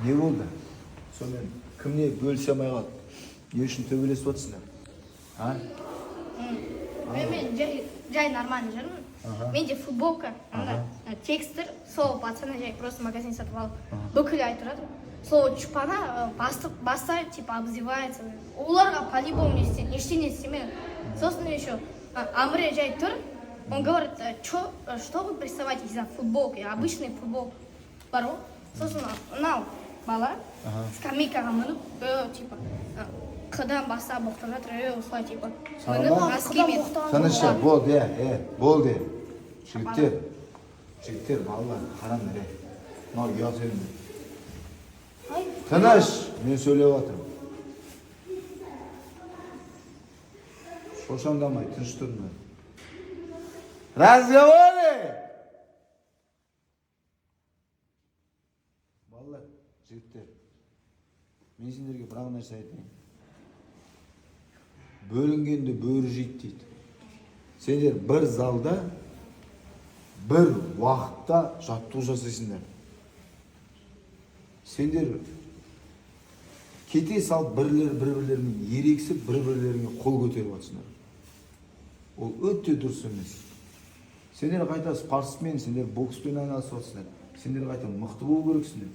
Не болды? Сонымен кім не бөлісе алмай қалды? Не үшін төбелесіп отырсыңдар? А? Мен жай нормально жүрмін. Менде футболка, анда текстір, сол пацаны жай просто магазин сатып алып, бүкіл айтып тұрады. Слово чупана бастық баста типа обзывается. Оларға по-любому не ештеңе істемеді. Сосын еще Амре жай тұр, он говорит, чё, что вы приставаете за футболкой, обычный футбол бар ғой. Сосын мынау бала скамейкаға мініп, типа, қыдан бастап боқтап жатыр, осылай типа. Саған Мініп ба? носкимен. Тыныш болды, болды. Жігіттер, жігіттер, балалар, қараңдар, е. Мынау ұят енді. Тыныш, мен сөйлеп жатырмын. Шошаңдамай, тыныш тұрыңдар. Разговоры! Балалар, жігіттер, мен сендерге бір ақ нәрсе айтайын. Бөлінгенді бөрі жейді дейді. Сендер бір залда, бір уақытта жаттығу жасайсыңдар. Сендер кете салып бір-бірлерімен ерегісіп, бір-бірлеріңе қол көтеріп жатсыңдар. Ол өте дұрыс емес. Сендер қайта спортсмен, сендер бокспен айналысып жатсыңдар. Сендер қайта мықты болу керексіңдер.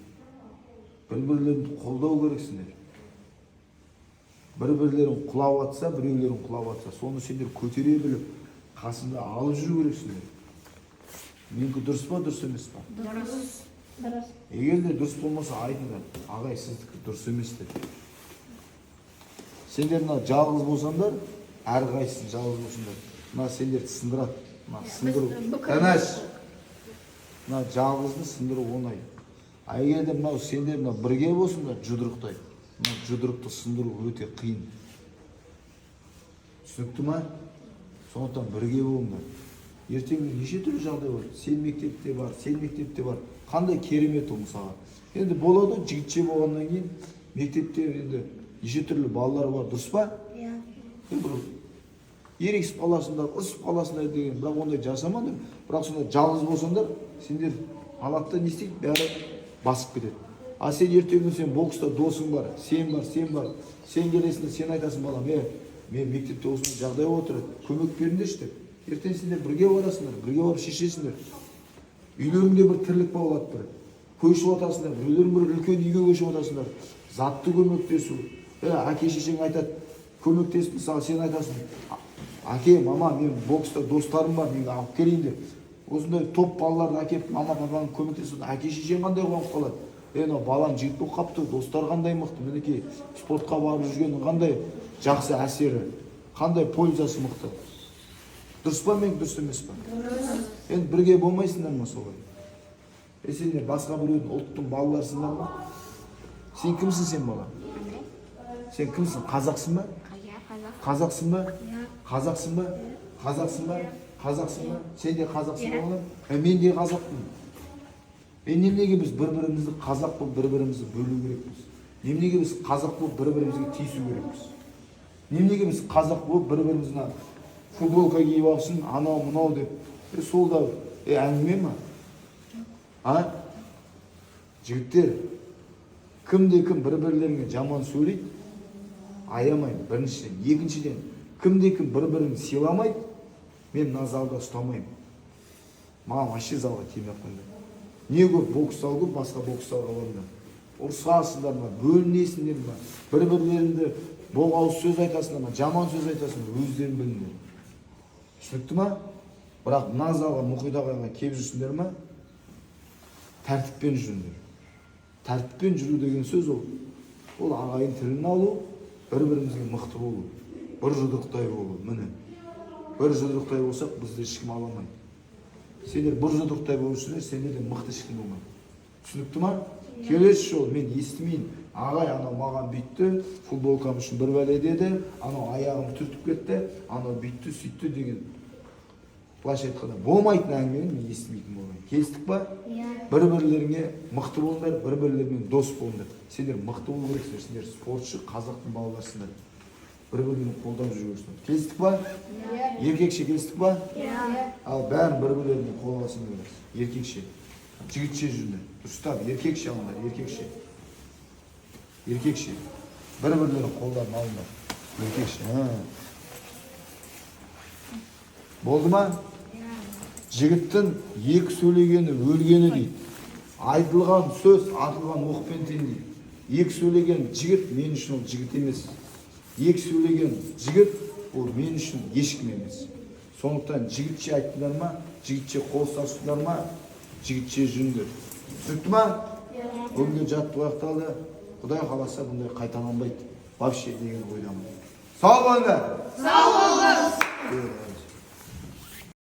Бір-бірлеріңді қолдау керексіңдер. Бір-бірлерің құлап атса, біреулерің құлап атса, соны сендер көтере біліп, қасында алып жүру керексіңдер. Менікі дұрыс па, дұрыс емес па? Дұрыс. Дұрыс. Егер де дұрыс болмаса айтыңдар, ағай сіздікі дұрыс емес деп. Сендер мына жалғыз болсаңдар, әрқайсысын жалғыз болсаңдар, мына сендерді сындырады. Мына сындыру. Тыныш. Мына жалғызды сындыру оңай. А егер де мынау сендер мына бірге болсыңдар, жұдырықтай. Мына жұдырықты сындыру өте қиын. Түсінікті ма? Сондықтан бірге болыңдар. Ертең неше түрлі жағдай болады. Сен мектепте бар, сен мектепте бар. Қандай керемет ол мысалға. Енді болады, жігітше болғаннан кейін мектепте енді неше түрлі балалар бар, дұрыс па? Иә. Енді бір ерегісіп қаласыңдар, ұрысып қаласыңдар деген, бірақ ондай жасамаңдар. Бірақ сонда жалғыз болсаңдар, сендер алады да не істейді, бәрі басып кетеді. А сен ертеңгі күні сен бокста досың бар, сен бар, сен бар. Сен келесің де сен айтасың, балам, мен мектепте осындай жағдай болып отыр, көмек беріңдерші деп. Ертең сендер бірге барасыңдар, бірге барып шешесіңдер. Үйлеріңде бір тірлік болады бір. Көшіп жатасыңдар, біреулерің бір үлкен үйге көшіп жатасыңдар. Затты көмектесу. Әке шешең айтады, көмектесіп, мысалы сен айтасың, әке, мама, мен бокста достарым бар, мен алып келейін деп. Осындай топ балаларды әкеліп, мама, папаң көмектесіп, әке шешең қандай қуанып қалады. Мынау балам жігіт болып қалыпты, достар қандай мықты, мінекей спортқа барып жүргеннің қандай жақсы әсері, қандай пользасы мықты. Дұрыс па, мен дұрыс емес па? Дұрыс. Енді бірге болмайсыңдар ма солай? Сендер басқа біреудің ұлттың балаларысыңдар ма? Сен кімсің сен бала? Сен кімсің? Қазақсың ба? Иә, қазақ. Қазақсың ба? Иә. Қазақсың ба? Қазақсың ба? Қазақсың ба? Сен де қазақсың ба, Иә. балам? Мен де қазақпын. Неменеге біз бір-бірімізді қазақ болып бір-бірімізді бөлу керекпіз? Неменеге біз қазақ болып бір-бірімізге тиісу керекпіз? Неменеге біз қазақ болып бір-бірімізді мына футболка киіп алсын, анау мынау деп. Сол да, әңгіме ма? А? Жігіттер, кімде кім бір-бірлеріңе жаман сөйлейді, аямаймын, біріншіден. Екіншіден, кімде кім бір-бірін сыйламайды, мен мына залда ұстамаймын. Маған вообще залға тимей ақ қойыңдар. Не көп бокс зал көп, басқа бокс залға барыңдар. Ұрысасыңдар ма, бөлінесіңдер ма, бір-бірлеріңді боғауыз сөз айтасыңдар ма, жаман сөз айтасыңдар, өздерің біліңдер. Түсінікті ма? Бірақ мына залға Мұхит ағайға келіп жүрсіңдер ма? Тәртіппен жүріңдер. Тәртіппен жүру деген сөз ол. Ол ағайын тілін алу, бір-бірімізге мықты болу, бір жұдырықтай болу, міне. Бір жұдырықтай болсақ, бізді ешкім ала алмайды. Сендер бір жұдырықтай болып жүрсіңдер, сендерден мықты ешкім болмайды. Түсінікті ма? Келесі жолы мен естімейін. Ағай, анау маған бүйтті, футболкам үшін бір бәле деді, анау аяғым түртіп кетті, анау бүйтті, сөйтті деген. Былайша айтқанда, болмайтын әңгімені мен естімейтін болайын. Келістік па? Иә. Бір-бірлеріңе мықты болыңдар, бір-бірлерімен дос болыңдар. Сендер мықты болу керексіңдер, сендер спортшы, қазақтың балаларысыңдар. Бір-бірлерін қолдап жүру керексіңдер. Келістік па? Иә. Еркекше келістік па? Иә. Ал бәрін бір-бірлеріне қолға алсаңдар, еркекше. Жігітше жүріңдер. Дұрыстап, еркекше алыңдар, еркекше. Еркекше бір бірлерінің қолдарын алыңдар еркекше. Ә. Болды ма? Жігіттің екі сөйлегені өлгені дейді. Айтылған сөз атылған оқпен тең дейді. Екі сөйлеген жігіт мен үшін ол жігіт емес. Екі сөйлеген жігіт ол мен үшін ешкім емес. Сондықтан жігітше айттыңдар ма, жігітше қол ұстастыңдар ма, жігітше жүріңдер. Түсінікті ма? Бүгінгі жаттығу аяқталды. Құдай қаласа, бұндай қайталанбайды вообще деген ойдамын. Сау болыңдар. Сау болыңыз. Сау.